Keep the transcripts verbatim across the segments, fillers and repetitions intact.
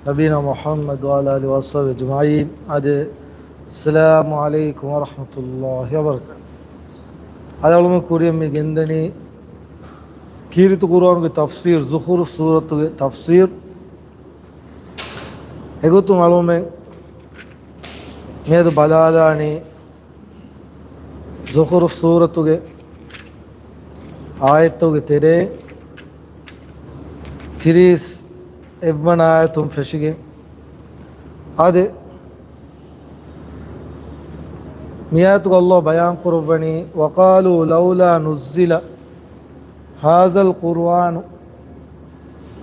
نبينا محمد وعلى آله وصحبه أجمعين. އާދެ، السلام عليكم ورحمة الله وبركاته. އަޅުމެން ކުރިޔަށް މި ގެންދަނީ ކީރިތި ޤުރުއާނުގެ ތަފްސީރު، ޒުޚުރުފް ސޫރަތުގެ ތަފްސީރު. އެގޮތުން އަޅުމެން މިއަދު ބަލާލާނީ ޒުޚުރުފް ސޫރަތުގެ އާޔަތުގެ ތެރޭ ތިރީސް އެއްވަނަ އާޔަތުން ފެށިގެން. އާދެ، މިއާޔަތުގަ ﷲ ބަޔާން ކުރައްވަނީ، وقالوا لولا نزل هذا القرآن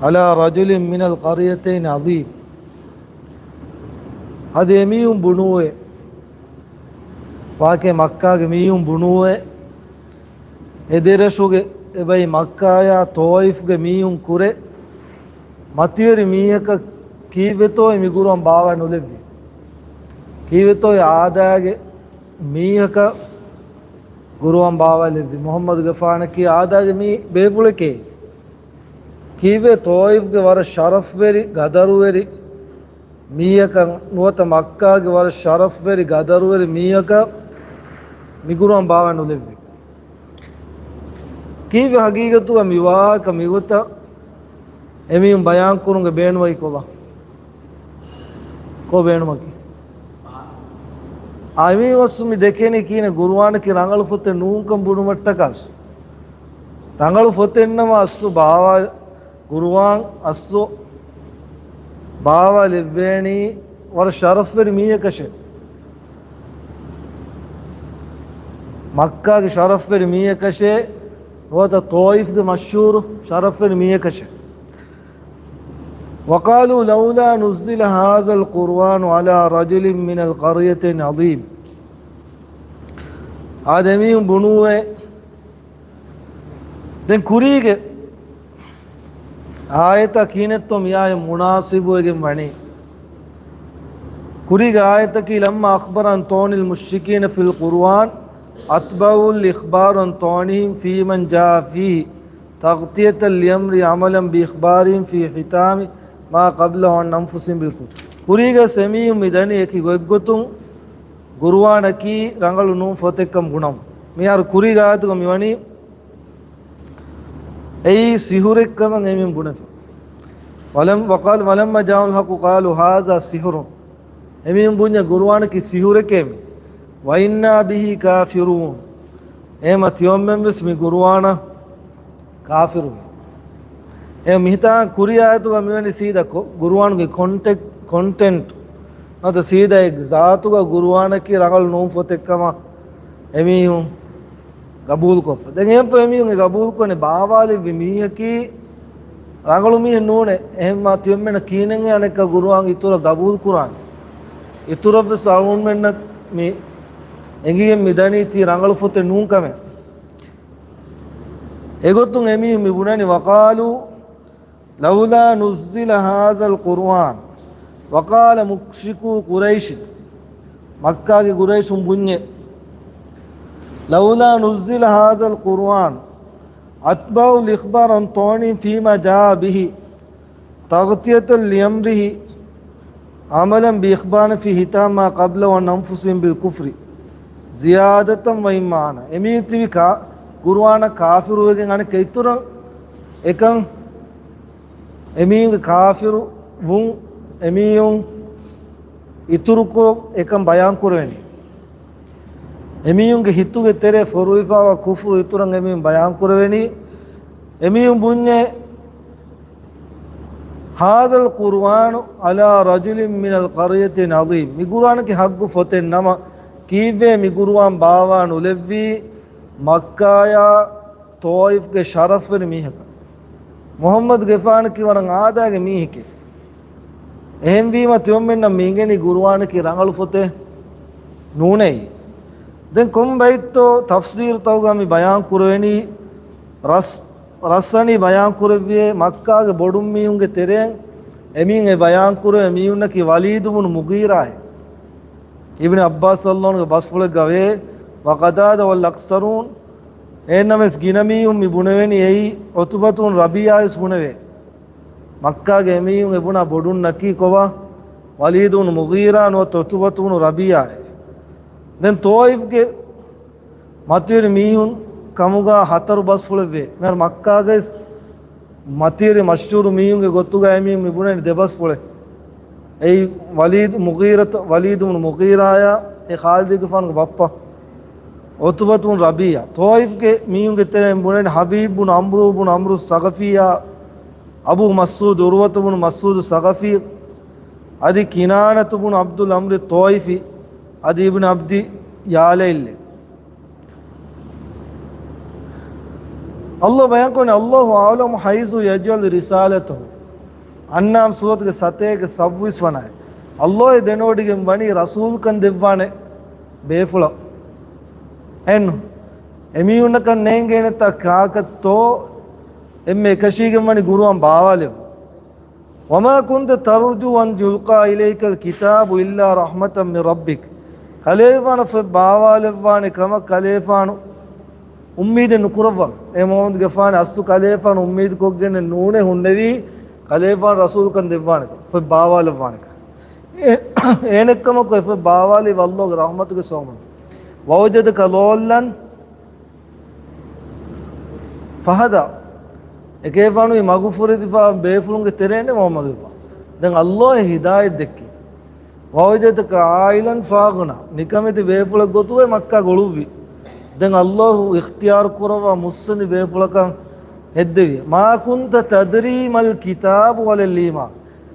على رجل من القريتين عظيم. އަދި އެމީހުން ބުނޫއޭ، ވާކޭ މައްކާގެ މީހުން ބުނޫއޭ، އެ ދެރަށުގެ އެބައި މައްކާޔާ ޠާއިފްގެ މީހުން ކުރެ މަތިވެރި މީހަކަށް ކީއްވެތޯއޭ މި ޤުރުއާން ބާވާ ނުލެއްވި؟ ކީއްވެތޯއޭ އާދައިގެ މީހަކަށް ޤުރުއާން ބާވާލެއްވި؟ މުޙައްމަދުގެފާނަކީ އާދައިގެ މީ ބޭފުޅެކޭ. ކީއްވެ ޠާއިފްގެ ވަރަށް ޝަރަފްވެރި، ގަދަރުވެރި މީހަކަށް ނުވަތަ މައްކާގެ ވަރަށް ޝަރަފްވެރި، ގަދަރުވެރި މީހަކަށް މި ޤުރުއާން ބާވާ ނުލެއްވި؟ ކީއްވެ ހަގީގަތުގަ މި ވާހަކަ މިގޮތަށް އެމީހުން ބަޔާންކުރުމުގެ ބޭނުމަކީ ކޮބާ؟ ކޮބާ ބޭނުމަކީ؟ އާ، އެމީހުން އަސްލު މި ދެކެނީ ކިހިނެއް؟ ޤުރުއާނަކީ ރަނގަޅު ފޮތެއް ނޫންކަން ބުނުމަށްޓަކާ. ރަނގަޅު ފޮތެއްނަމަ އަސްލު ބާވާ، ޤުރުއާން އަސްލު ބާވާލެއްވޭނީ ވަރަށް ޝަރަފްވެރި މީހަކަށޭ. މައްކާގެ ޝަރަފްވެރި މީހަކަށޭ، ނުވަތަ ޠާއިފްގެ މަޝްހޫރު ޝަރަފްވެރި މީހަކަށޭ. وقالوا لولا نزل هذا القرآن على رجل من القريتين عظيم. އާދެ، އެމީހުން ބުނޫއޭ، ދެން ކުރީގެ އާޔަތަށް ކިހިނެއްތޯ މިއާޔަތް މުނާސިބުވެގެން ވަނީ؟ ކުރީގެ އާޔަތަކީ، لما أخبر عن طعن المشركين في القرآن أتبعوه الإخبار عن طعنهم في من جاء فيه تغطية لأمره عملا بإخبارهم في حتام ما قبله عن أنفسهم بالكفر. ކުރީގަ އެމީހުން މި ދަނީ އެކި ގޮތްގޮތުން ޤުރުއާނަކީ ރަނގަޅު ނޫން ފޮތެއްކަން ބުނަމުން. މިހާރު ކުރީގެ އާޔަތުގަ މިވަނީ އެއީ ސިހުރެއްކަމަށް އެމީހުން ބުނެފަ. ވަލަމް، وقال، ولما جاءهم الحق قالوا هذا سحر. އެމީހުން ބުންޏެ ޤުރުއާނަކީ ސިހުރެކޭ މި. وإنا به كافرون. އެހެމަ ތިޔޮމެން ވެސް މި ޤުރުއާނަށް ކާފިރުވި. އެ މިހިތާ ކުރި އާޔަތުގަ މިވަނީ ސީދާ ކޮ-، ޤުރުއާނުގެ ކޮންޓެކް-، ކޮންޓެންޓް ނުވަތަ ސީދާ އެ ޒާތުގަ ޤުރުއާނަކީ ރަނގަޅު ނޫން ފޮތެއްކަމަށް އެމީހުން ގަބޫލުކޮށްފަ. ދެން އެހެންފަ އެމީހުން އެ ގަބޫލުކޮށްނެ ބާވާލެއްވި މީހަކީ ރަނގަޅު މީހެއް ނޫނޭ. އެހެންމާ ތިޔޮމެންނަށް ކީނެންގެ އަނެއްކާ ޤުރުއާން އިތުރަށް ގަބޫލުކުރާނެ. އިތުރަށްވެސް އަޅުގަނޑުމެންނަށް މި އެނގިގެން މި ދަނީ ތީ ރަނގަޅު ފޮތެއް ނޫންކަމެއް. އެގޮތުން އެމީހުން މި ބުނަނީ، وقالوا لولا نزل هذا القرآن. وقال مشركو قريش. މައްކާގެ ޤުރައިޝުން ބުންޏެ، لولا نزل هذا القرآن أتبعوه الإخبار عن طعنهم فيما جاء به تغطية لأمره عملا بإخبارهم في حتام ما قبله عن أنفسهم بالكفر زيادة وإيمانا. އެމީހުން ތިބި ކާ-، ޤުރުއާނަށް ކާފިރުވެގެން އަނެއްކާ އިތުރަށް އެކަން އެމީހުންގެ ކާފިރު ވުން އެމީހުން އިތުރުކޮށް އެކަން ބަޔާން ކުރެވެނީ. އެމީހުންގެ ހިތުގެ ތެރޭ ފޮރުވިފައިވާ ކުފުރު އިތުރަށް އެމީހުން ބަޔާން ކުރެވެނީ. އެމީހުން ބުންޏޭ، هذا القرآن على رجل من القريتين عظيم. މި ޤުރުއާނަކީ ޙައްޤު ފޮތެއް ނަމަ، ކީއްވެ މި ޤުރުއާން ބާވާ ނުލެއްވީ މައްކާޔާ ޠާއިފްގެ ޝަރަފްވެރި މީހަކަށް؟ މުޙައްމަދުގެފާނަކީ ވަރަށް އާދައިގެ މީހެކޭ. އެހެންވީމަ ތިޔޮމެންނަށް މި އިނގެނީ ޤުރުއާނަކީ ރަނގަޅު ފޮތެއް ނޫނޭ. ދެން ކޮން ބައިތޯ ތަފްސީރުތަކުގަ މި ބަޔާން ކުރެވެނީ ރަސް-، ރަސްއަނީ ބަޔާން ކުރެއްވިޔޭ މައްކާގެ ބޮޑު މީހުންގެ ތެރެއިން އެމީހުން އެ ބަޔާން ކުރެވޭ މީހުންނަކީ ވަލީދު ބުނު މުޣީރާއޭ. އިބްނު ޢައްބާސް ރަޟިޔަﷲ ޢަންހުގެ ބަސްފުޅެއްގަވޭ، وقتادة والأكثرون، އެހެންނަމަވެސް ގިނަ މީހުން މި ބުނެވެނީ އެއީ ޢުތުބަތު ބުނު ރަބީޢާ ވެސް ބުނެވޭ. މައްކާގެ އެމީހުން އެބުނާ ބޮޑުންނަކީ ކޮބާ؟ ވަލީދު ބުނު މުޣީރާ ނުވަތަ ޢުތުބަތު ބުނު ރަބީޢާއޭ. ދެން ޠާއިފްގެ މަތިވެރި މީހުން ކަމުގަ ހަތަރު ބަސްފުޅެއްވޭ. މިހާރު މައްކާގައި މަތިވެރި މަޝްހޫރު މީހުންގެ ގޮތުގަ އެމީހުން މި ބުނަނީ ދެ ބަސްފުޅެއް. އެއީ ވަލީދު މުޣީރަތު، ވަލީދު ބުނު މުޣީރާޔާ، އެ ޚާލިދުގެފާނުގެ ބައްޕަ ޢުތުބަތު ބުނު ރަބީޢާ. ޠާއިފްގެ މީހުންގެ ތެރެއިން ބުނަނީ ޙަބީބު ބުނު ޢަމްރު ބުނު ޢަމްރު ސަޤަފީއާ، އަބޫ މަސްޢޫދު ޢުރުވަތު ބުނު މަސްޢޫދު ސަޤަފީ، އަދި ކިނާނަތު ބުނު ޢަބްދުލް އަމްރި ޠާއިފީ، އަދި އިބްނު ޢަބްދި ޔާލައިލް. އައްލާހު ބަޔާންކުރަނީ، "الله أعلم حيث يجعل رسالته." އަންޢާމް ސޫރަތުގެ ސަތޭކަ ސައްބީސް ވަނަ އާޔަތް. އައްލާހު ދެނެވޮޑިގެން ވަނީ ރަސޫލްކަން ދެއްވާނެ ބޭފުޅަށް. އެން އެމީހުންނަކަށް ނޭނގޭނެތާ ކާކަށްތޯ އެންމެ އެކަށީގެން ވަނީ ޤުރުއާން ބާވާލެއްވުން. "وما كنت ترجو أن يلقى إليك الكتاب إلا رحمة من ربك." ކަލޭފާނަށް ބާވާލެއްވާނެ ކަމަށް ކަލޭފާނު އުއްމީދެއް ނުކުރައްވަން. އޭ މުޙައްމަދުގެފާނެ، އަސްލު ކަލޭފާނު އުއްމީދު ކޮށްގެން ނޫނޭ ހުންނެވީ ކަލޭފާނު ރަސޫލްކަން ދެއްވާނެ ކަމަށް، ބާވާލައްވާނެ ކަމަށް. އެ-، އޭނެއްކަމަކު އެ ބާވާލީ އައްލާހުގެ ރަޙްމަތުގެ ސަބަބުން. "ووجدك ضالا فهدى." އެކޭފާނު މަގުފުރެދިފާ ބޭފުޅުންގެ ތެރޭނެ މުޙައްމަދުގެފާނު. ދެން އައްލާހު ހިދާޔަތް ދެއްކި. "ووجدك عائلا فأغنى." ނިކަމެތި ބޭފުޅެއް ގޮތުގައި މައްކާގަ އުޅުއްވި. ދެން އައްލާހު އިޚްތިޔާރު ކުރައްވާ މުއްސަނދި ބޭފުޅަކަށް ހެއްދެވި. "ما كنت تدري ما الكتاب ولا الإيمان."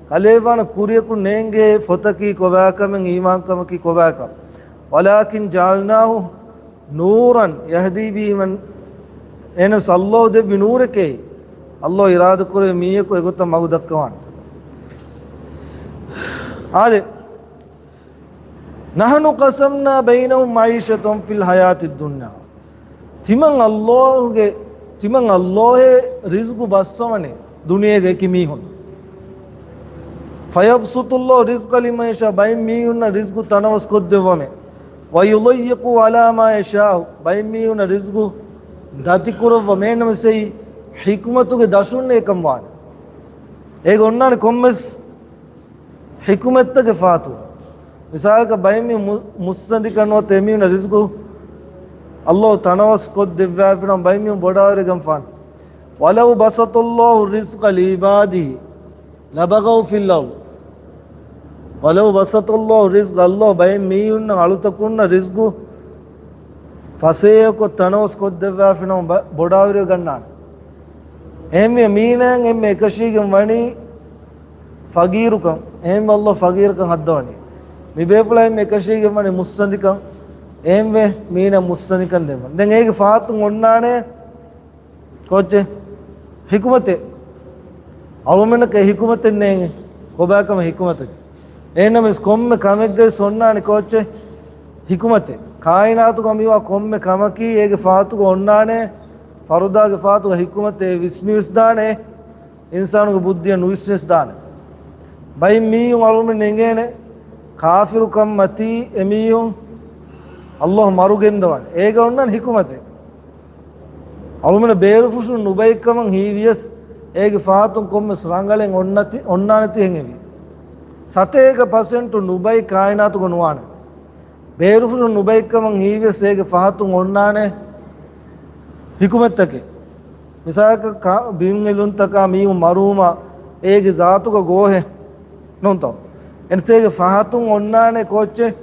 ކަލޭފާނަށް ކުރިޔަކު ނޭނގޭ ފޮތަކީ ކޮބާކަމެއް، އީމާންކަމަކީ ކޮބާކަން. "ولكن جعلناه نورا يهدي به من." އެހެނަސް އައްލާހު ދެއްވި ނޫރެކޭ، އައްލާހު އިރާދަކުރޭ މީހަކު އެގޮތަށް މަގު ދައްކަވާނެ. އާދެ، "نحن قسمنا بينهم معيشتهم في الحياة الدنيا." ތިމަން އައްލާހުގެ، ތިމަން އައްލާހޭ ރިޒްގު ބައްސަވަނީ ދުނިޔޭގެ އެކި މީހުން. "فيبسط الله الرزق لمن يشاء." ބައެއް މީހުންނަށް ރިޒްގު ތަނަވަސް ކޮށްދެއްވަމޭ. "ويضيق على من يشاء." ބައެއް މީހުންނަށް ރިޒްގު ދަތިކުރައްވަމޭ. އެހެނަސް އެއީ ޙިކުމަތުގެ ދަށުން އެކަން ވާނެ. އޭގަ އޮންނާނެ ކޮންމެސް ޙިކުމަތްތަކެއް ފާތު. މިސާލަކަށް ބައެއް މީ މު-، މުއްސަނދިކަން ނުވަތަ އެމީހުންނަށް ރިޒްގު އައްލާހު ތަނަވަސް ކޮށްދެއްވާފިނަމަ ބައެއް މީހުން ބޮޑާވެރިކަން ފާން. "ولو بسط الله الرزق لعباده لبغوا في الأرض." "ولو بسط الله الرزق." އައްލާހު ބައެއް މީހުންނަށް އަޅުތަކުންނަށް ރިޒްގު ފަސޭހަކޮށް ތަނަވަސް ކޮށްދެއްވާފިނަމަ ބަ-، ބޮޑާވެރިވެ ގަންނާނެ. އެހެންވެ މީނައަށް އެންމެ އެކަށީގެން ވަނީ ފަގީރުކަން. އެހެންވެ އައްލާހު ފަގީރުކަން ހައްދަވަނީ. މި ބޭފުޅާ އެންމެ އެކަށީގެން ވަނީ މުއްސަނދިކަން. އެހެންވެ މީނަ މުއްސަނދިކަން ދެއްވަން. ދެން އޭގެ ފަހަތުން އޮންނާނެ ކޯއްޗެއް؟ ޙިކުމަތެއް. އަޅުމެންނަކަށް ޙިކުމަތެއް ނޭނގެ. ކޮބާކަމެއް ޙިކުމަތަކީ؟ އެހެންނަމަވެސް ކޮންމެ ކަމެއްގައި އޮންނާނެ ކޯއްޗެއް؟ ޙިކުމަތެއް. ކާއިނާތުގަ މިވާ ކޮންމެ ކަމަކީ އޭގެ ފަހަތުގަ އޮންނާނެ، ފަރުދާގެ ފަހަތުގަ ޙިކުމަތެއް ވިސްނިވިސްދާނެ، އިންސާނުގެ ބުއްދިއަށް ނުވިސްނިވިސްދާނެ. ބައެއް މީހުން އަޅުމެން އެނގޭނެ ކާފިރުކަން މަތީ އެމީހުން އައްލާހު މަރުގެންދަވާނެ. އޭގަ އޮންނާނެ ޙިކުމަތެއް. އަޅުމެން ބޭރުފުށުން ނުބައިކަމަށް ހީވިޔަސް، އޭގެ ފަހަތުން ކޮންމެސް ރަނގަޅެއް އޮންނަތި-، އޮންނާނެތީ ހެން އެވި. ސަތޭކަ ޕަސެންޓު ނުބައި ކާއިނާތުގަ ނުވާނެ. ބޭރުފުށުން ނުބައިކަމަށް ހީވިޔަސް، އޭގެ ފަހަތުން އޮންނާނެ ޙިކުމަތްތަކެއް. މިސާލަކަށް ކާ-، ބިން އެލުންތަކާ މީހުން މަރުވުމާ އޭގެ ޒާތުގަ ގޯހެއް ނޫންތޯ؟ އެންސޭގެ ފަހަތުން އޮންނާނެ ކޯއްޗެއް؟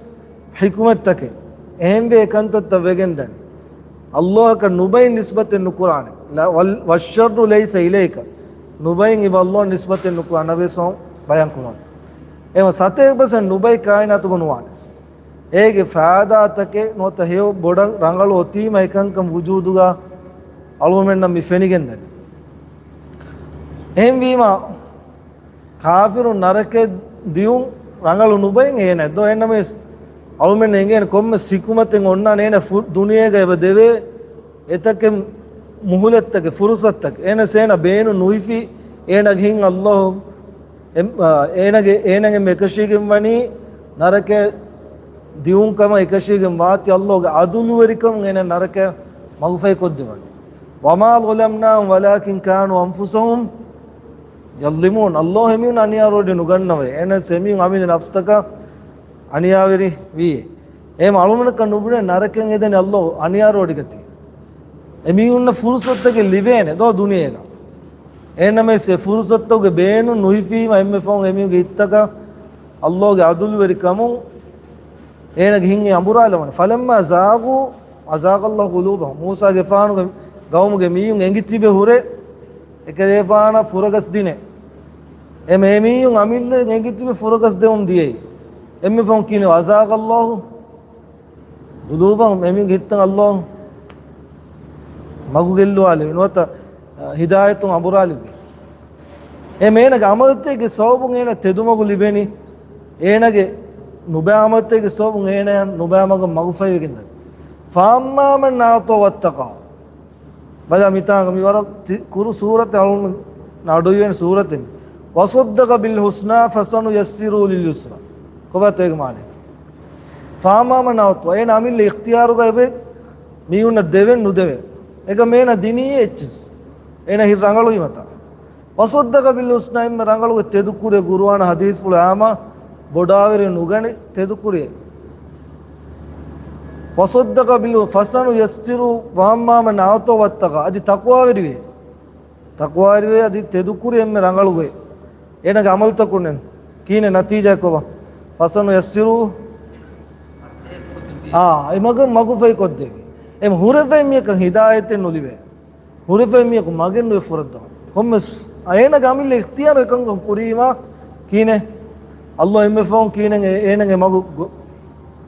ޙިކުމަތްތަކެއް. އެހެންވެ އެކަންތައްތައް ވެގެންދަނީ. އައްލާހަކަށް ނުބައި ނިސްބަތެއް ނުކުރާނެ. ލަ-، ވަލް-، "والشر ليس إليك." ނުބައިން އިބަ އައްލާހަށް ނިސްބަތެއް ނުކުރާނެ. ނަބީ ސޯ ބަޔާން ކުރުން. އެހެން ސަތޭކަ ޕަސެންޓް ނުބައި ކާއިނާތުގަ ނުވާނެ. އޭގެ ފާއިދާތަކެއް ނުވަތަ ހެޔޮ ބޮޑަށް ރަނގަޅު އޮތީމަ އެކަންކަން ވުޖޫދުގަ އަޅުމެންނަށް މި ފެނިގެންދަނީ. އެހެންވީމާ، ކާފިރުން ނަރަކައަށް ދިޔުން ރަނގަޅު ނުބައިން އޭނަ ދޯ؟ އެހެންނަމަވެސް އަޅުމެން އެނގޭނެ ކޮންމެސް ޙިކުމަތެއް އޮންނާނެ އޭނަ ފު-، ދުނިޔޭގަ އެބަ ދެވޭ އެތަކެއް މުހުލަތްތަކެއް، ފުރުސަތުތަކެއް. އޭނަސް އޭނަ ބޭނުން ނުހިފި، އޭނަގެ ހިތް އައްލާހު އެ-، އާ، އޭނަގެ، އޭނަގެ އެކަށީގެން ވަނީ ނަރަކައަށް ދިއުން ކަމަށް އެކަށީގެން ވާތީ އައްލާހުގެ އަދުލުވެރިކަމުން އޭނަ ނަރަކައަށް މަގުފަހި ކޮށްދެވަނީ. "وما ظلمناهم ولكن كانوا أنفسهم يظلمون، ﷲ އެމީހުން އަނިޔާރޯޑި ނުގަންނަވައޭ. އޭނަ އެމީހުން އަމިއްލަ ނަފްސަކަށް އަނިޔާވެރި ވީ. އެހެން އަޅުމެންނަކަށް ނުބުނޭ ނަރަކައަށް އެދެނީ ﷲ އަނިޔާރޯޑިގަތީ. އެމީހުންނަށް ފުރުސަތުތަކެއް ލިބޭނެ ދޯ ދުނިޔޭގަ. އެހެންނަމަވެސް އެ ފުރުސަތުގެ ބޭނުން ނުހިފީމަ އެންމެ ފަހުން އެމީހުންގެ ހިތްތަކަށް ﷲގެ އަދުލުވެރިކަމުން އޭނަގެ ހިތް އެ އަނބުރާލަވަނީ. فلما زاغوا أزاغ الله قلوبهم. މޫސާގެފާނުގެ ގައުމުގެ މީހުން އެނގި ތިބެ ހުރެ އެކަލޭފާނަށް ފުރަގަސް ދިނެ. އެ މޭ މީހުން އަމިއްލަ އެނގި ތިބެ ފުރަގަސް ދެވުން ދިޔައީ. އެންމެ ފަހުން ކިޔެނީ أزاغ الله قلوبهم، އެމީހުންގެ ހިތަށް ﷲ މަގު ގެއްލުވާލެވި ނުވަތަ، އަ، ހިދާޔަތުން އަނބުރާލެވި. އެ މޭނަގެ އަމަލުތަކެއްގެ ސަބަބުން އޭނަ ތެދުމަގު ލިބެނީ. އޭނަގެ ނުބައި އަމަލުތަކެއްގެ ސަބަބުން އޭނަ ނުބައި މަގަށް މަގުފަހިވެގެންދަނީ. فأما من أعطى واتقى. ބަލަ މިތާނގަ މި ވަރަށް ތި-، ކުރު ސޫރަތެއް އަޅުގަނޑު އަޑުއިވޭނެ ސޫރަތެއް. وصدق بالحسنى فسنيسره لليسرى. ކޮބާތޯ އޭގެ މާނަ؟ فأما من أعطى. އޭނަ އަމިއްލަ އިޚްތިޔާރުގަ އެބަ މީހުންނަށް ދެވެން ނުދެވެން. އެކަމް އޭނަ ދިނީ އެއްޗިސް. އޭނަ ހިތް ރަނގަޅުވީމަތާ. وصدق بالحسنى، އެންމެ ރަނގަޅުގެ ތެދުކުރޭ ގުރުއާން ހަދީސްފުޅު އާމާ ބޮޑާވެރި ނުގަނެ ތެދުކުރޭ. وصدق بال فسنيسره، وأما من أعطى واتقى. އަދި ތަޤްވާވެރިވޭ. ތަޤްވާވެރިވޭ އަދި ތެދުކުރި އެންމެ ރަނގަޅުގެ. އޭނަގެ އަމަލުތަކުންނެން ކީނެ ނަތީޖާ ކޮބާ؟ فسنيسره. އާ، އެ މަގަށް މަގުފަހި ކޮށްދެވި. އެ ހުރެފައި މިޔަކަށް ހިދާޔަތެއް ނުލިބޭ. ހުރެފައި މިޔަކު މަގެއް ނުވެ ފުރައްދާ. ކޮންމެސް އޭނަގެ އަމިއްލަ އިޚްތިޔާރު އެކަންކަން ކުރީމާ ކީނެ ﷲ އެންމެ ފަހުން ކީނެ އޭނަގެ މަގު ގޮ-،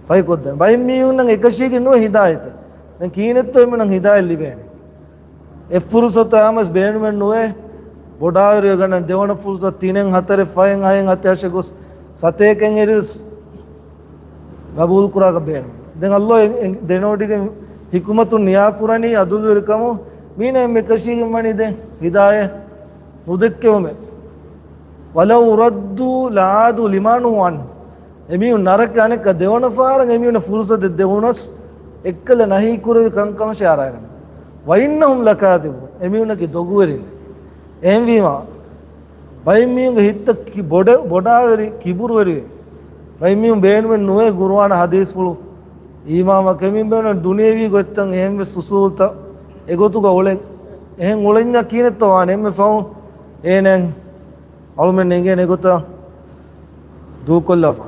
ފަހިކޮށްދެން. ބައެއް މީހުންނަށް އެކަށީގެން ނުވެ ހިދާޔަތެއް. ދެން ކީނެއްތޯ އެމީހުންނަށް ހިދާޔަތް ލިބޭނެ؟ އެއްފުރުސަތު އާމަސް ބޭނުމެއް ނުވޭ. ބޮޑާވެރިވެ ގަންނަން ދެވަނަ ފުރުސަތު ތިނެއް ހަތަރެއް ފަހެއް ހައެއް ހަތެއް އަށެއް ގޮސް ސަތޭކައިން އެރިސް ގަބޫލު ކުރާކަށް ބޭނުން. ދެން ﷲ އެ-، އެ-، ދެނެވޮޑިގެން ޙިކުމަތުން ނިޔާކުރަނީ އަދުލުވެރިކަމުން. މީނަ އެންމެ ކަށީގެން ވަނީ ދެން ހިދާޔަތް ނުދެއްކެވުމެއް. ولو ردوا لعادوا لما نهوا عنه. އެމީހުން ނަރަކަ އަނެއްކާ ދެވަނަ ފަހަރަށް އެމީހުންނަށް ފުރުސަތެއް ދެވުނަސް އެއްކަލަ ނަހީ ކުރެވި ކަންކަމަށޭ އަރާގަންނަ. وإنهم لكاذبون. އެމީހުންނަކީ ދޮގުވެރިން. އެހެންވީމާ ބައެއް މީހުންގެ ހިތްތައް ކި-، ބޮޑެ-، ބޮޑާވެރި ކިބުރުވެރިވެ. ބައެއް މީހުން ބޭނުމެއް ނުވޭ ގުރުއާން ހަދީސްފުޅު އީމާންވާ ކަމެއް ބޭނުން ދުނިޔެވީ ގޮތްތައް އެހެންވެސް އުސޫލްތައް އެގޮތުގަ އުޅެން. އެހެން އުޅެންޏާ ކީނެއްތޯ ވާނެ އެންމެ ފަހުން އޭނައަށް އަޅުމެން އެނގޭނެ އެގޮތަށް ދޫކޮށްލާފަ.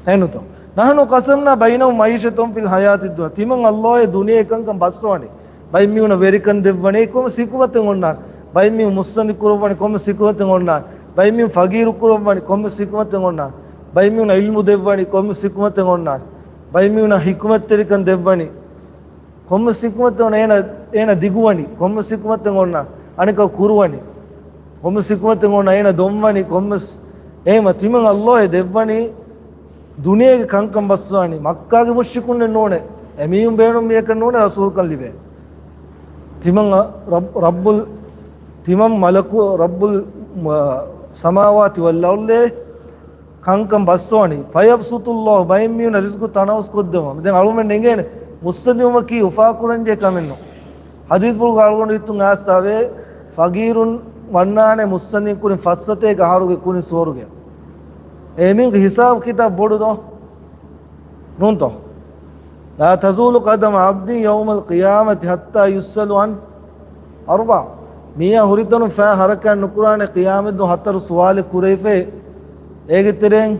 އެހެންތޯ؟ نحن قسمنا بينهم معيشتهم في الحياة الدنيا. ތިމަން ﷲ އެ ދުނިޔެ އެކަންކަން ބައްސަވަނީ. ބައެއް މީހުނަށް ވެރިކަން ދެއްވަނީ ކޮންމެ ސިކުމަތެއް އޮންނާނެ. ބައެއް މީހުން މުއްސަނދި ކުރައްވަނީ ކޮންމެ ސިކުމަތެއް އޮންނާނެ. ބައެއް މީހުން ފަގީރު ކުރައްވަނީ ކޮންމެ ސިކުމަތެއް އޮންނާނެ. ބައެއް މީހުނަށް ޢިލްމު ދެއްވަނީ ކޮންމެ ސިކުމަތެއް އޮންނާނެ. ބައެއް މީހުނަށް ޙިކުމަތްތެރިކަން ދެއްވަނީ ކޮންމެ ސިކުމަތެއް އޮންނާނެ. އޭނަ، އޭނަ ދިގުވަނީ ކޮންމެ ސިކުމަތެއް އޮންނާނެ. އަނެކަކު ކުރުވަނީ ކޮންމެ ސިކުމަތެއް އޮންނާނެ. އޭނަ ދޮންވަނީ ކޮންމެސް. އެހެންވީމަ ތިމަން ﷲ އެ ދެއްވަނީ ދުނިޔޭގެ ކަންކަން ބައްސަވަނީ. މައްކާގެ މުޝްރިކުންނެއް ނޫނޭ. އެމީހުން ބޭނުން މިޔަކަށް ނޫނޭ ރަސޫލްކަން ލިބޭ. ތިމަން ރައް-، ރައްބުލް، ތިމަން މަލަކު ރައްބުލް، މަ-، ސަމާވާތި ވަލް އަރްޟޭ ކަންކަން ބައްސަވަނީ. فيبسط الله، ބައެއް މީހުންނަށް ރިޒްޤު ތަނަވަސް ކޮށްދެވުމަށް. ދެން އަޅުމެން އެނގޭނެ މުއްސަނދިވުމަކީ އުފާކުރަންޖެހޭ ކަމެއް ނޫން. ޙަދީޘްފުޅުގަ އަޅުގަނޑު ހިތުން އައިސްފަވޭ، ފަގީރުން ވަންނާނެ މުއްސަނދިން ކުރިން ފަސްސަތޭކަ އަހަރުގެ ކުރިން ސުވަރުގެ. އެމީހުންގެ ހިސާބު ކިތާބު ބޮޑުދޯ؟ ނޫންތޯ؟ لا تزول قدم عبد يوم القيامة حتى يسأل عن أربع. މީހާ ހުރިތަނުން ފައި ހަރަކާތް ނުކުރާނެ ޤިޔާމަތްދުވަހު ހަތަރު ސުވާލެއް ކުރެވިފައި. އޭގެ ތެރެއިން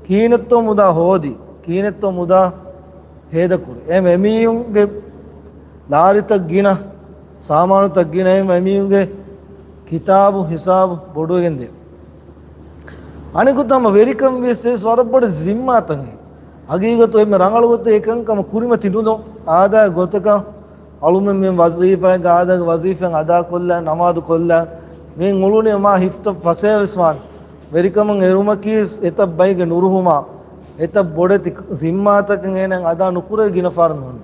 ކީނެއްތޯ މުދާ ހޯދީ؟ ކީނެއްތޯ މުދާ ހޭދަކުރި؟ އެހެން އެމީހުންގެ ލާރިތައް ގިނަ، ސާމާނުތައް ގިނަ، އެހެން އެމީހުންގެ ކިތާބު ހިސާބު ބޮޑުވެގެންދޭ. އަނެކު ތަމަ ވެރިކަން ވިޔަސް ވަރަށް ބޮޑު ޒިންމާތަކެއް. ހަގީގަތު އެންމެ ރަނގަޅު ގޮތެއް އެކަންކަމަށް ކުރިމަތި ނުލޯ. އާދައިގެ ގޮތަކަށް އަޅުމެން މި ވަޒީފާއެއްގަ އާދައިގެ ވަޒީފާއެއް އަދާކޮށްލާ، ނަމާދު ކޮށްލާ، މި އުޅުނީ މާ ހިފްތައް ފަސޭހަވެސް ވާނެ. ވެރިކަމުން އެރުމަކީ އެތައް ބައެއްގެ ނުރުހުމާ، އެތައް ބޮޑެތި ޒިންމާތަކެއް އޭނައަށް އަދާ ނުކުރެވި ގިނަ ފަހަރު ނޫން.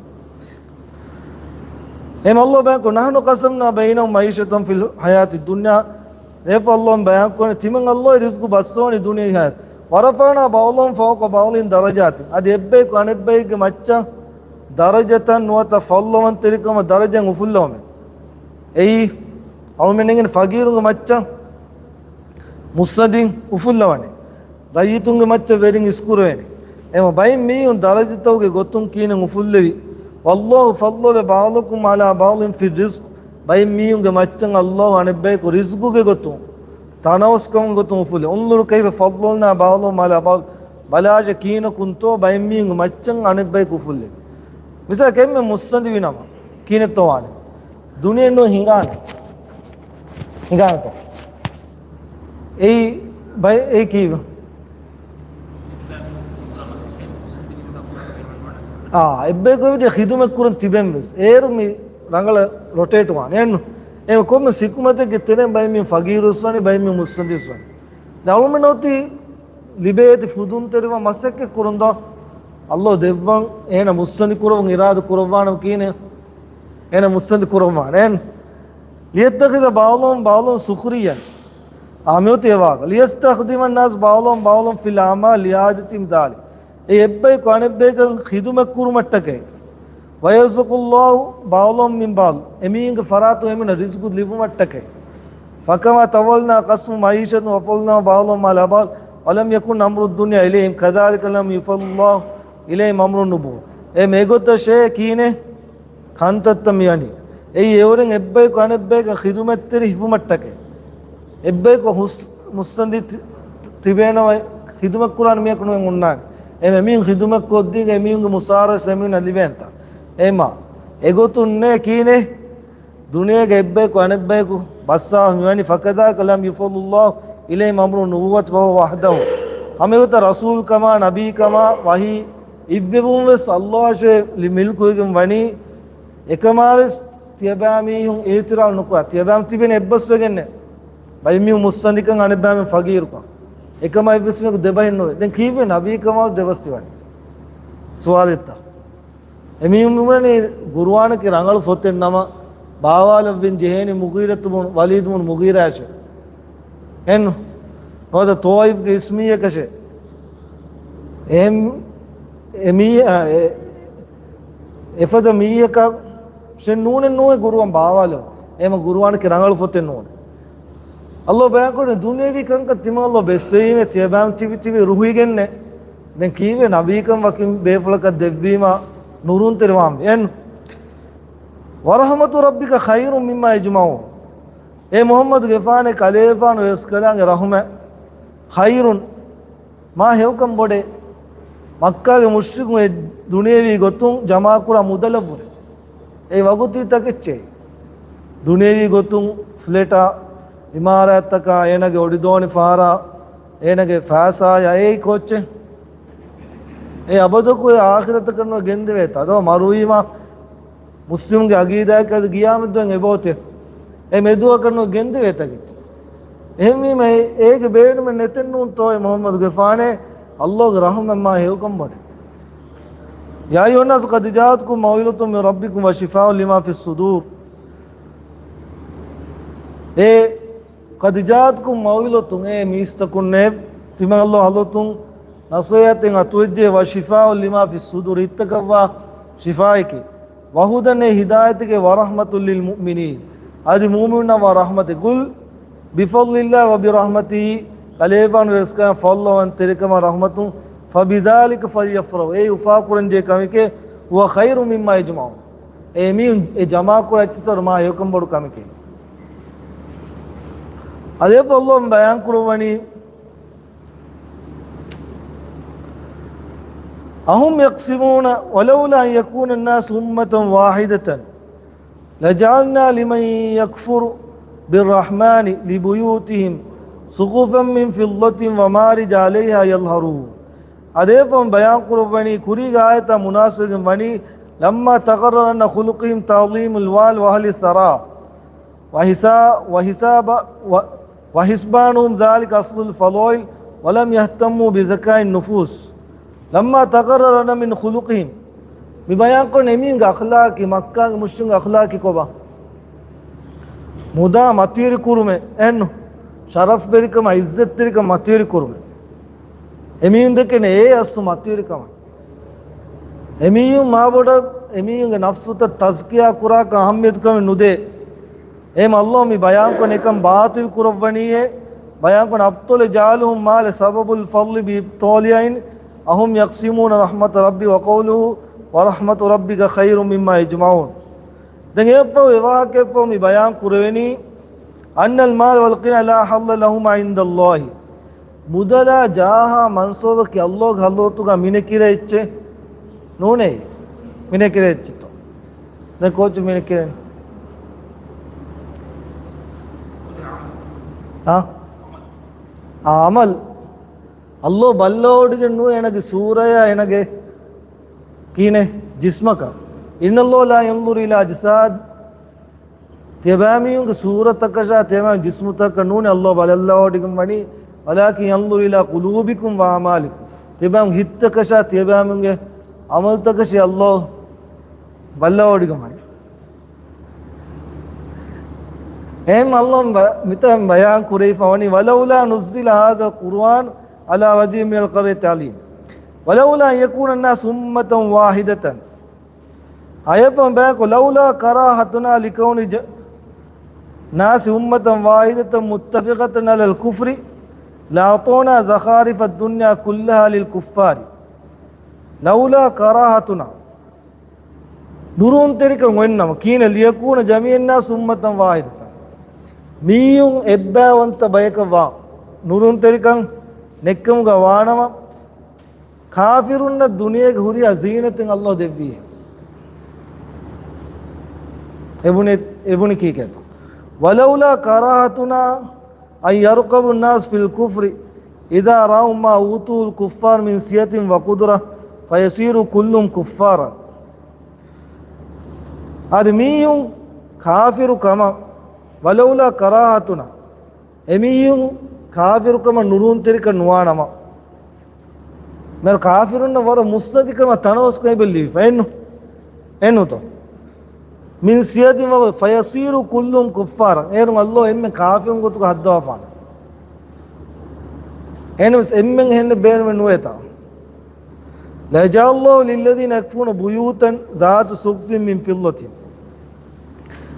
އެހެން ﷲ ބަޔާންކޮށް، نحن قسمنا بينهم معيشتهم في الحياة الدنيا. އެ ފަހު ﷲ ބަޔާންކުރަނީ ތިމަން ﷲ އެ ރިޒްޤު ބައްސަވަނީ ދުނިޔެ ހަޔާތް. ورفعنا بعضهم فوق بعض درجات. އަދި އެއްބަޔަކު އަނެއްބައެއްގެ މައްޗަށް ދަރަޖަތައް ނުވަތަ ފައްލަވަންތެރިކަމަށް ދަރަޖައިން އުފުއްލަވަމެ. އެއީ، އަޅުމެން އެނގެން ފަގީރުންގެ މައްޗަށް މުއްސަނދިން އުފުއްލަވަނީ. ރައްޔިތުންގެ މައްޗަށް ވެރިން އިސްކުރެވޭނެ. އެމަ ބައެއް މީހުން ދަރަޖަތަކުގެ ގޮތުން ކީނެ އުފުއްލެވި. والله فضل بعضكم على بعض في الرزق. ބައެއް މީހުންގެ މައްޗަށް ﷲ އަނެއްބަޔަކު ރިޒްގުގެ ގޮތުން، ތަނަވަސްކަމުގެ ގޮތުން އުފުއްލެވި. انظر كيف فضلنا بعضهم على بعض. ބަލާށޭ ކީނަކުންތޯ ބައެއް މީހުންގެ މައްޗަށް އަނެއްބަޔަކު އުފުއްލެވި. މިސާލަކަށް އެންމެ މުއްސަނދިވި ނަމަ ކީނެއްތޯ ވާނެ؟ ދުނިޔެއެއް ނޫން ހިނގާނެ. ހިނގާނެތޯ؟ އެއީ ބައެއް އެއީ ކީއްވެ؟ އާ، އެއްބަޔަކު އެބަޖެ ޚިދުމަތް ކުރަން ތިބެން ވެސް. އޭރު މި ރަނގަޅަށް ރޮޓޭޓް ވާނެ. އެއްނު. އެ ކޮންމެ ސިކުމަތެއްގެ ތެރެއިން ބައެއް މީހުން ފަގީރު ވެސް ވާނެ، ބައެއް މީހުން މުއްސަނދި ވެސް ވާނެ. އަޅުމެން އޮތީ ލިބޭތި ފުދުންތެރިވާ މަސައްކަތް ކުރަން ދޯ؟ ﷲ ދެއްވަން އޭނަ މުއްސަނދި ކުރަވަން އިރާދަ ކުރައްވާނަމަ ކީނެ އޭނަ މުއްސަނދި ކުރައްވާނެ. ليتخذ بعضهم بعضا سخريا. އާ، މިއޮތީ އެވާގަ. ليستخدم الناس بعضهم بعضا في الأعمال لحاجتهم ذلك. އެ އެއްބަޔަކު އަނެއްބަޔަކަށް ޚިދުމަތް ކުރުމަށްޓަކައި. ويرزق الله بعضهم من بعض. އެމީހުންގެ ފަރާތުން އެމީހުންނަށް ރިޒްގު ލިބުމަށްޓަކައި. فكما تولنا قسم معيشة وفضلنا بعضهم على بعض ولم يكن أمر الدنيا إليهم كذلك لم يفض الله إليهم أمر النبوة. އެ މެގޮތަށޭ ކީނެ ކަންތައްތައް މިވަނީ. އެއީ އެއުރެން އެއްބަޔަކު އަނެއްބަޔަކަށް ޚިދުމަތްތެރި ހިފުމަށްޓަކައި. އެއްބަޔަކު ހުސް-، މުއްސަނދި ތި-، ތި-، ތިބޭނަމަ ޚިދުމަތް ކުރާނެ މީހަކު ނުވެ އޮންނާނެ. އެމެ މީހުން ޚިދުމަތް ކޮށްދީގެ އެމީހުންގެ މުސާރަ ވެސް އެމީހުންނަށް ލިބޭނެތާ. އެމާ، އެގޮތުންނޭ ކީނެ ދުނިޔޭގެ އެއްބަޔަކު އަނެއްބަޔަކު ބައްސާ މިވަނީ. فكذلك لم يفض الله إليهم أمر النبوة فهو وحده. ހަމައެގޮތަށް ރަސޫލްކަމާ، ނަބީކަމާ، ވަޙީ އިއްވެވުން ވެސް ﷲ އަށޭ ލި-، މިލްކުވެގެން ވަނީ. އެކަމާ ވެސް ތިޔަބައިމީހުން އިއުތިރާފް ނުކުރާ. ތިޔަބައިމީހުން ތިބެނީ އެއްބަސްވެގެންނޭ. ބައެއް މީހުން މުއްސަނދިކަން އަނެއްބައިމީހުން ފަގީރުކަން. އެކަމާ އެއްވެސް މީހަކު ދެބަހެއް ނުވޭ. ދެން ކީއްވެ ނަބީކަމާ ދެބަސް ތިވަނީ؟ ސުވާލެއްތަ؟ އެމީހުން މިބުނަނީ ގުރުއާނަކީ ރަނގަޅު ފޮތެއް ނަމަ، ބާވާލައްވެން ޖެހޭނީ މުޣީރަތު ބުނު، ވަލީދު ބުނު މުޣީރާއަށޭ. އެން ނުވަތަ ޠާއިފްގެ އިސްމީއަކަށޭ. އެހެން އެމީ-، އެ-، އެފަދަ މީހަކަށް ޝެއް ނޫނެއް ނޫނޭ ގުރުއާން ބާވާލެވުން. އެހެމަ ގުރުއާނަކީ ރަނގަޅު ފޮތެއް ނޫނޭ. ﷲ ބަޔާންކުރަނީ ދުނިޔެވީ ކަންކަން ތިމާ ﷲ ބެއްސެވީމޭ ތިޔަބައިމީހުން ތިބި ތިބި ރުހިގެންނޭ. ދެން ކީއްވެ ނަބީކަން ވަކި ބޭފުޅަކަށް ދެއްވީމާ ނުރުންތެރިވާންވީ. އެން. ورحمة ربك خير مما يجمعون. އޭ މުޙައްމަދުގެފާނޭ ކަލޭފާނު ވެސްކަލާނގެ ރަޙުމަތް ޚައިރުން މާ ހެޔޮކަން ބޮޑޭ. މައްކާގެ މުޝްރިކުން އެ ދުނިޔެވީ ގޮތުން ޖަމާކުރާ މުދަލަށްވުރެ. އެ ވަގުތީ ތަކެއްޗޭ. ދުނިޔެވީ ގޮތުން ފްލެޓާ، އިމާރާތްތަކާ، އޭނާގެ އޮޑިދޯނި ފަހަރާ، އޭނާގެ ފައިސާޔާ އެއީ ކޯއްޗެއް؟ އެ އަބަދަކު އެ އާޚިރަތަކަށް ނުވެ ގެންދެވޭތާ. ދޯ މަރުވީމާ މުސްލިމްގެ އަގީދާއަކީ އަދި ގިޔާމަތްދުވަހު އެބައޮތޭ. އެ މެދުވަކަށް ނުވެ ގެންދެވޭ ތަކެއްޗެއް. އެހެންވީމަ އެ-، އޭގެ ބޭނުމެއް ނެތެއްނޫންތޯ އެ މުޙައްމަދުގެފާނޭ. ﷲގެ ރަޙުމަތް މާ ހެޔޮކަން ބޮޑޭ. يا أيها الناس قد جاءتكم موعظة من ربكم وشفاء لما في الصدور. އޭ قد جاءتكم موعظة، އޭ މީސްތަކުންނޭ، ތިމަން ﷲ ޙަޟްރަތުން ނަޞޭޙަތެއް އަތުވެއްޖެ، وشفاء لما في الصدور، ހިތްތަކަށްވާ ޝިފާއެކޭ. وهدى، އެ ހިދާޔަތެކޭ، ورحمة للمؤمنين، އަދި މުއުމިނުންނަށްވާ ރަޙްމަތެއް. قل بفضل الله وبرحمته، ކަލޭގެފާނު ވެސްކަން ފަޟްލު ވަންތެރިކަމާ ރަޙްމަތުން، فبذلك فليفرحوا، އެއީ އުފާކުރަންޖެހޭ ކަމެކޭ، هو خير مما يجمعون، އެ މީހުން އެ ޖަމާކުރާ އެއްޗިއްސަރު މާ ހެޔޮކަން ބޮޑު ކަމެކޭ. އަދި އެއަށްފަހު ﷲ ބަޔާންކުރައްވަނީ، أهم يقسمون ولولا أن يكون الناس أمة واحدة لجعلنا لمن يكفر بالرحمن لبيوتهم سقفا من فضة ومعارج عليها يظهرون. އަދި އެއަށްފަހު ބަޔާންކުރައްވަނީ، ކުރީގެ އާޔަތާ މުނާސަބަތްވެގެން ވަނީ، لما تقرر أن خلقهم تعظيم المال وأهل الثراء وحسا-، وحساب-، و-، وحسبانهم ذلك أصل الفضائل ولم يهتموا بزكاء النفوس. لما تقرر أن من خلقهم، މި ބަޔާންކުރަނީ އެމީހުންގެ އަޚްލާޤީ، މައްކާގެ މުޝްރިކުންގެ އަޚްލާޤީ ކޮބާ؟ މުދާ މަތިވެރި ކުރުމެއް، އެހެންނު؟ ޝަރަފްވެރިކަމާ، ޢިއްޒަތްތެރިކަމާ މަތިވެރި ކުރުމެއް. އެމީހުން ދެކެނީ އެ އަސްލު މަތިވެރިކަމަށް. އެމީހުން މާބޮޑަށް އެމީހުންގެ ނަފްސުތައް ތަޒްކިޔާ ކުރާކަށް އަހައްމިޔަތުކަމެއް ނުދޭ. އެހެން ﷲ މި ބަޔާންކޮށް އެކަން ބާޠިލް ކުރައްވަނީއޭ، ބަޔާންކުރަން أبطل جهلهم، މާލެ سبب الفضل بإبطال عين، أهم يقسمون رحمة ربي، وقوله ورحمة ربك خير مما يجمعون. ދެން އެއަށްފަހު އެ ވާހަކައަށްފަހު މި ބަޔާން ކުރެވެނީ، أن المال والغنى لا حظ لهما عند الله. މުދަލާ ޖާހާ މަންސަބަކީ އައްލޯގެ ޙަޟްރަތުގަ މިނެކިރޭ އެއްޗެއް ނޫނޭ. މިނެކިރޭ އެއްޗެއްތޯ؟ ދެން ކޯޗު މިނެކިރޭނެ؟ އާ؟ އާ، ޢަމަލު. އައްލޯ ބައްލަވަޑިގެން ނުވޭ އޭނަގެ ސޫރަޔާ އޭނަގެ ކީނެ ޖިސްމަކަށް. إن الله لا ينظر إلى أجساد، ތިޔަބައިމީހުންގެ ސޫރަތަކަށާ ތިޔަބައިމީހުން ޖިސްމުތަކަށް ނޫނޭ އައްލޯ ބައްލަވަޑިގެން ވަނީ، ولكن ينظر إلى قلوبكم وأعمالكم، ތިޔަބައިމީހުން ހިތްތަކަށާ ތިޔަބައިމީހުންގެ ޢަމަލުތަކަށޭ އައްލޯ ބައްލަވަޑިގެން ވަނީ. އެހެން އައްލޯ ބަ-، މިތަން ބަޔާން ކުރެވިފަ ވަނީ، ولولا نزل هذا القرآن على رجل من القريتين عظيم، ولولا أن يكون الناس أمة واحدة. އަޔަށްފަހު ބަޔާންކޮށް، لولا كراهتنا لكون ج-، الناس أمة واحدة متفقة على الكفر لأعطونا زخارف الدنيا كلها للكفار. لولا كراهتنا، ނުރޫންތެރިކަން އޮތްނަމަ، ކީނެ، ليكون جميع الناس أمة واحدة، މީހުން އެއްބައިވަންތަ ބަޔަކަށް ވާ، ނުރޫންތެރިކަން ނެތްކަމުގަ ވާނަމަ، ކާފިރުންނަށް ދުނިޔޭގެ ހުރިހާ ޒީނަތެއް އައްލޯ ދެއްވީ. އެބުނި، އެބުނި ކީކޭތޯ؟ ولولا كراهتنا أن يرغب الناس في الكفر إذا رأوا ما أوتوه الكفار من سعة وقدرة فيصيروا كلهم كفارا. އަދި މީހުން ކާފިރު ކަމަށް، ولولا كراهتنا، އެމީހުން ކާފިރުކަމަށް ނުރޫންތެރިކަން ނުވާނަމަ، މިހާރު ކާފިރުންނަށް ވަރަށް މުއްސަނދިކަމަށް ތަނަވަސްކަން އެބައި ލިބިފަ. އެއްނު؟ އެއްނުތޯ؟ من سعة وقدرة فيصيروا كلهم كفارا. އޭރުން އައްލޯ އެންމެން ކާފިރުން ގޮތުގަ ހައްދަވާފާނެ. އެހެނަސް އެންމެން އެހެން ބޭނުމެއް ނުވޭތާ. لأجعل الله للذين يكفرون بيوتا ذات سقف من فضة.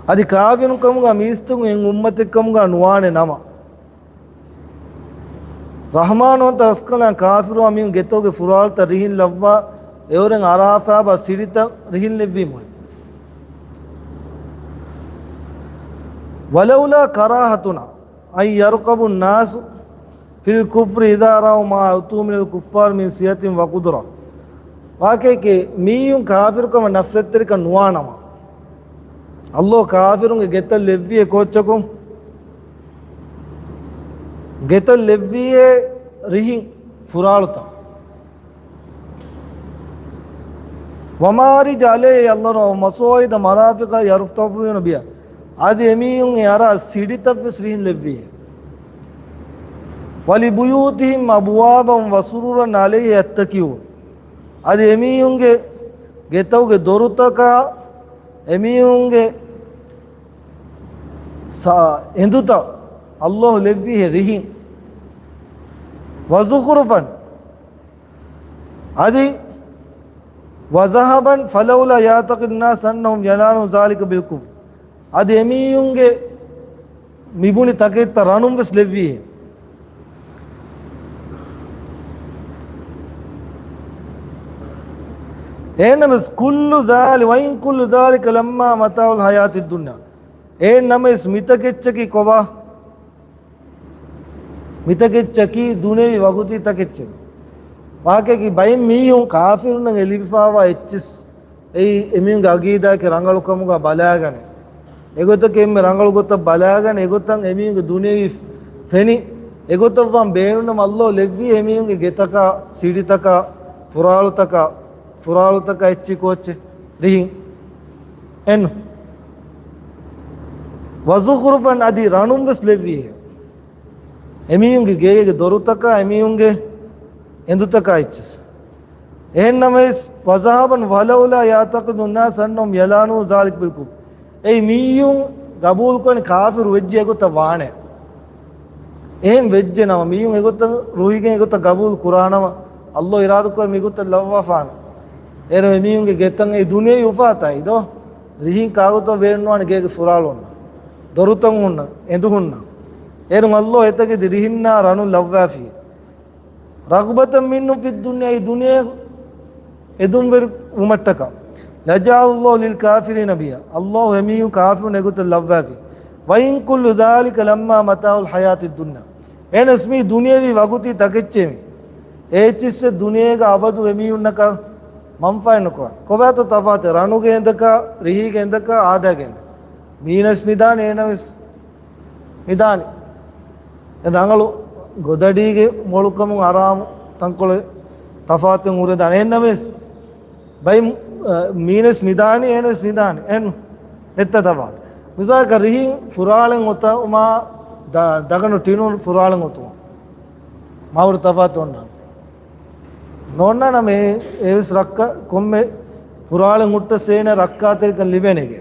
އަދި ކާފިރުން ކަމުގަ މީސްތަކުން އެއް އުއްމަތެއް ކަމުގަ ނުވާނެ ނަމަ. ރަޙްމާންވަންތަ ރަސްކަލާނގެ ކާފިރުވާ މީހުން ގެތަކުގެ ފުރާޅުތައް ރިހިން ލައްވާ، އެއުރެން އަރާފާބާ ސިޑިތައް ރިހިން ލެއްވީމު. ولولا كراهتنا أن يرغب الناس في الكفر إذا رأوا ما أوتوه من الكفار من سعة وقدرة. ވާގި މީހުން ކާފިރުކަމަށް ނަފްރަތްތެރިކަން ނުވާނަމަ، އައްލޯ ކާފިރުންގެ ގެތައް ލެއްވިއޭ ކޯއްޗަކުން؟ ގެތައް ލެއްވިއޭ ރިހިން ފުރާޅުތައް. ومعارج عليها يظهرون ومصاعد مرافق يرتفعون بها. އަދި އެމީހުން އެ އަރާ ސިޑިތައްވެސް ރިހިން ލެއްވިއޭ. ولبيوتهم أبوابا وسررا عليها يتكئون. އަދި އެމީހުންގެ ގެތަކުގެ ދޮރުތަކާ، އެމީހުންގެ ސާ-، އެނދުތައް އައްލޯ ލެއްވީހޭ ރިހިން. وزخرفا، އަދި وذهبا فلولا يعتقد الناس أنهم ينالهم ذلك بالكفر. އަދި އެމީހުންގެ މިބުނި ތަކެއްތައް ރަނުން ވެސް ލެއްވީ. އެހެންނަމަވެސް كل ذلك، وإن كل ذلك لما متاع الحياة الدنيا. އެހެން ނަމަވެސް މިތަކެއްޗަކީ ކޮބާ؟ މިތަކެއްޗަކީ ދުނިޔެވީ ވަގުތީ ތަކެއްޗެއް. ވާގި ބައެއް މީހުން ކާފިރުންނަށް އެ ލިބިފާވާ އެއްޗިސް އެއީ އެމީހުންގެ އަގީދާއަކީ ރަނގަޅުކަމުގަ ބަލާގަނެ. އެގޮތަކީ އެންމެ ރަނގަޅު ގޮތަށް ބަލާގަނެ، އެގޮތަށް އެމީހުންގެ ދުނިޔެވީ ފެނި. އެގޮތަށްވާން ބޭނުންނަމަ އައްލޯ ލެއްވީ އެމީހުންގެ ގެތަކާ، ސިޑިތަކާ، ފުރާޅުތަކާ، ފުރާޅުތަކާ އެއްޗި ކޯއްޗެއް ރިހިން. އެން. وزخرفا، އަދި ރަނުން ވެސް ލެއްވީ. އެމީހުންގެ ގޭގެ ދޮރުތަކާ، އެމީހުންގެ އެނދުތަކާ އެއްޗިސް. އެހެންނަމަވެސް، وذهبا ولولا يعتقد الناس أنهم ينالون ذلك بالكفر. އެއީ މީހުން ގަބޫލުކުރަނީ ކާފިރު ވެއްޖެ އެގޮތަށް ވާނެ. އެހެން ވެއްޖެ ނަމަ، މީހުން އެގޮތަށް ރުހިގެން އެގޮތަށް ގަބޫލު ކުރާނަމަ، އައްލޯ އިރާދަކުރާ މިގޮތަށް ލައްވާފާނެ. އޭރު އެމީހުންގެ ގެތައް އެ ދުނިޔެ އުފާތާއި ދޯ؟ ރިހިން ކާގޮތަށް ބޭނުންވާނެ ގޭގެ ފުރާޅު ހުންނަ، ދޮރުތައް ހުންނަ، އެނދު ހުންނަ. އޭރުން ﷲ އެތަކެތި ރިހިންނާ ރަނު ލައްވާފި. رغبة منهم في الدنيا، އެ ދުނިޔެ އެދުންވެރި ވުމަށްޓަކާ. لجعل الله للكافرين بها، ﷲ އެމީހުން ކާފިރުން އެގޮތަށް ލައްވާފި. وإن كل ذلك لما متاع الحياة الدنيا. އެހެނަސް މީ ދުނިޔެވީ ވަގުތީ ތަކެއްޗޭ މީ. އޭއްޗިއްސެއް ދުނިޔޭގަ އަބަދު އެމީހުންނަކަށް މަންފާއެއް ނުކުރާނެ. ކޮބާތޯ ތަފާތެއް؟ ރަނުގެ އެނދަކާ، ރިހީގެ އެނދަކާ، އާދައިގެ އެނދަކާ. މީނަސް މިދާނެ، އޭނަވެސް މިދާނެ. އެ ރަނގަޅު ގޮދަޑީގެ މޮޅުކަމުން އަރާމު ތަންކޮޅެއް ތަފާތެއް ހުރެދާނެ. އެހެންނަމަވެސް ބައި، އަ، މީނަސް މިދާނެ، އޭނަސް މިދާނެ. އެން އެއްތަ ތަފާތު. މިސާލަކަށް ރިހިން ފުރާޅެން އޮތުމާ ދަ-، ދަގަނޑު ޓިނުން ފުރާޅެން އޮތުމާ މާބޮޑު ތަފާތު އޮންނާނެ. ނޯންނާނަމޭ އެވެސް ރައްކަ ކޮންމެ ފުރާޅެއް ހުއްޓަސް އޭނަ ރައްކާތެރިކަން ލިބޭނެގެ.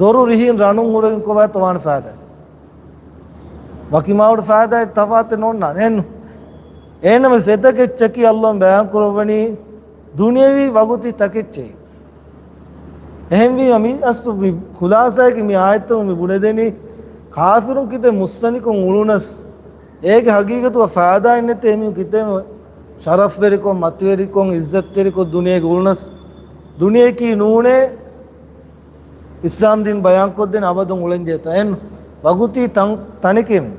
ދޮރު ރިހިން ރަނުން ހުރެގެން ކޮބާތަ ވާނެ ފައިދާ؟ ވަކި މާބޮޑު ފައިދާއެއް ތަފާތެއް ނޯންނާނެ. އެހެން ނު. އޭނަމެސް އެތަކެއްޗަކީ ﷲ ބަޔާން ކުރައްވަނީ ދުނިޔެވީ ވަގުތީ ތަކެއްޗޭ. އެހެންވީމަ މި އަސްލު މި ޚުލާސާއަކީ މި އާޔަތުން މި ބުނެދެނީ ކާފިރުން ކިތައް މުއްސަނދިކޮށް އުޅުނަސް އޭގެ ހަގީގަތުގަ ފައިދާއެއް ނެތޭ. އެމީހުން ކިތައް ޝަރަފްވެރިކޮށް، މަތިވެރިކޮށް، އިއްޒަތްތެރިކޮށް ދުނިޔޭގަ އުޅުނަސް ދުނިޔެއަކީ ނޫނޭ އިސްލާމް ދީން ބަޔާންކޮށްދޭން އަބަދުން އުޅެންޖެހޭތާ. އެން ވަގުތީ ތަން-، ތަނެކޭ މީ.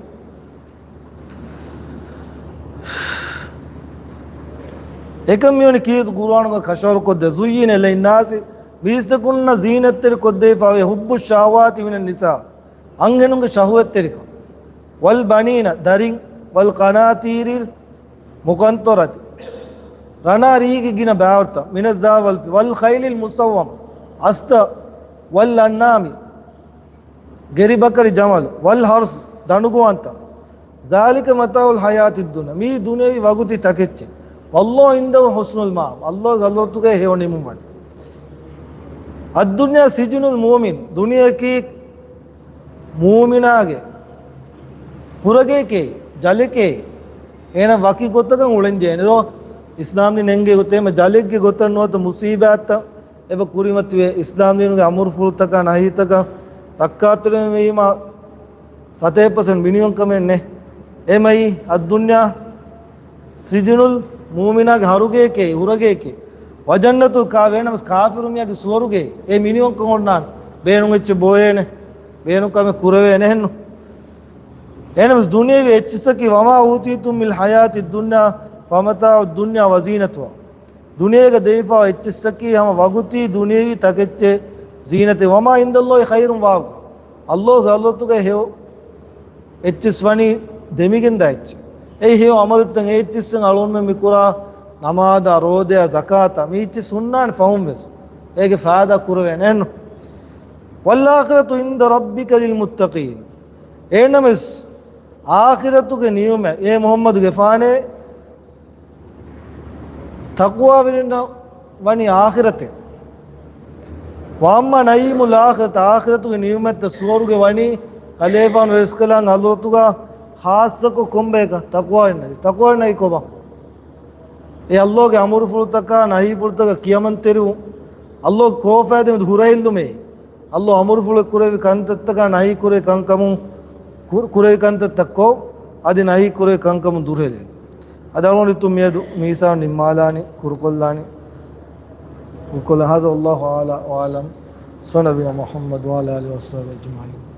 އެކަން މިވަނީ ކީރިތި ޤުރުއާނުގަ ކަށަވަރުކޮށްދޭ. زين للناس، މީސްތަކުންނަށް ޒީނަތްތެރި ކޮށްދެވިފައިވޭ، حب الشهوات من النساء، އަންހެނުންގެ ޝަހުވަތްތެރިކަން، والبنين، ދަރިން، والقناطير المقنطرة، ރަނާ ރީގެ ގިނަ ބާވަތްތައް، من الذهب والفضة، والخيل المسومة، އަސްތަ، والأنعام، ގެރިބަކަރި ޖަމަލު، والحرث، ދަނޑުގަވާންތައް، ذلك متاع الحياة الدنيا، މީ ދުނިޔެވީ ވަގުތީ ތަކެއްޗެއް، والله عنده حسن المآب، ﷲ ގެ ޙަޟްރަތުގައި ހެޔޮ ނިމުމަށް. الدنيا سجن المؤمن، ދުނިޔެއަކީ މޫމިނާގެ ހުރަގެއެކޭ، ޖަލެކޭ. އޭނަ ވަކި ގޮތަކަށް އުޅެންޖެހޭނެ ދޯ. އިސްލާމް ދީން އެނގޭ ގޮތެއް އެމަ ޖަލެއްގެ ގޮތަށް ނުވަތަ މުސީބާތްތައް އެބަ ކުރިމަތިވެ، އިސްލާމް ދީނުގެ އަމުރުފުޅުތަކާ ނަހީތަކަށް ރައްކާތެރިވީމަ، ސަތޭކަ ޕަސެންޓް މިނިވަންކަމެއް ނެ. އެމައި الدنيا سجن المؤمن، ހުރަގެއެކޭ، ހުރަގެއެކޭ. وجنة الكافر، ނަމަސް ކާފިރު މީހާގެ ސުވަރުގެ، އެ މިނިވަންކަން އޮންނާނެ. ބޭނުން އެއްޗެއް ބޮއޭނެ، ބޭނުން ކަމެއް ކުރެވޭނެ ހެންނު. އެހެނަސް ދުނިޔެވި އެއްޗިއްސަކީ، وما أوتيتم من الحياة الدنيا فمتاع الدنيا وزينتها. ދުނިޔޭގަ ދެވިފާ އެއްޗިއްސަކީ ހަމަ ވަގުތީ ދުނިޔެވީ ތަކެއްޗެއް ޒީނަތެއް. وما عند الله خير وأبقى. ﷲ ގެ ޙަޟްރަތުގައި ހެޔޮ އެއްޗިއްސް ވަނީ ދެމިގެންދާ އެއްޗެއް. އެއީ ހެޔޮ ޢަމަލުތައް އެއްޗިއްސެއް އަޅުގަނޑުމެން މިކުރާ ނަމާދާ، ރޯދަޔާ، ޒަކާތާ، މި އެއްޗިއްސް ހުންނާނެ ފަހުން ވެސް އޭގެ ފައިދާ ކުރެވޭނެ އެއްނު. والآخرة عند ربك للمتقين. އެހެންނަމަވެސް އާޚިރަތުގެ ނިޢުމަތް އޭ މުޙައްމަދުގެފާނޭ، ތަޤްވާވެރިންނަށް ވަނީ އާޚިރަތެއް. وأما نعيم الآخرة، އާޚިރަތުގެ ނިޢުމަތްތައް ސުވަރުގެ ވަނީ ކަލޭފާނު ވެރިސްކަލާނގެ ޙަޟްރަތުގަ ޚާއްޞަކޮށް ކޮންބަޔަކަށް؟ ތަޤްވާވެރިންނަށް. ތަޤްވާވެރިންނަކީ ކޮބާ؟ އެ ﷲ ގެ އަމުރުފުޅުތަކާ ނަހީފުޅުތަކަށް ކިޔަމަންތެރިވުން، ﷲ ކޯފާދެމެދު ހުރަހެއްލުމޭ. ﷲ އަމުރުފުޅެއް ކުރެއްވި ކަންތައްތަކާ ނަހީ ކުރެއްވި ކަންކަމުން، ކު-، ކުރެއްވި ކަންތައްތައް ކޮށް، އަދި ނަހީ ކުރެއްވި ކަންކަމުން ދުރުހެލި. އަދި އަޅުގަނޑު މިއަދު މީސާން ނިންމާލާނީ، ކުރުކޮށްލާނީ. ކުރުކޮށްލާ. هذا والله أعلى وأعلم. صلى نبينا محمد وعلى آله وصحبه أجمعين.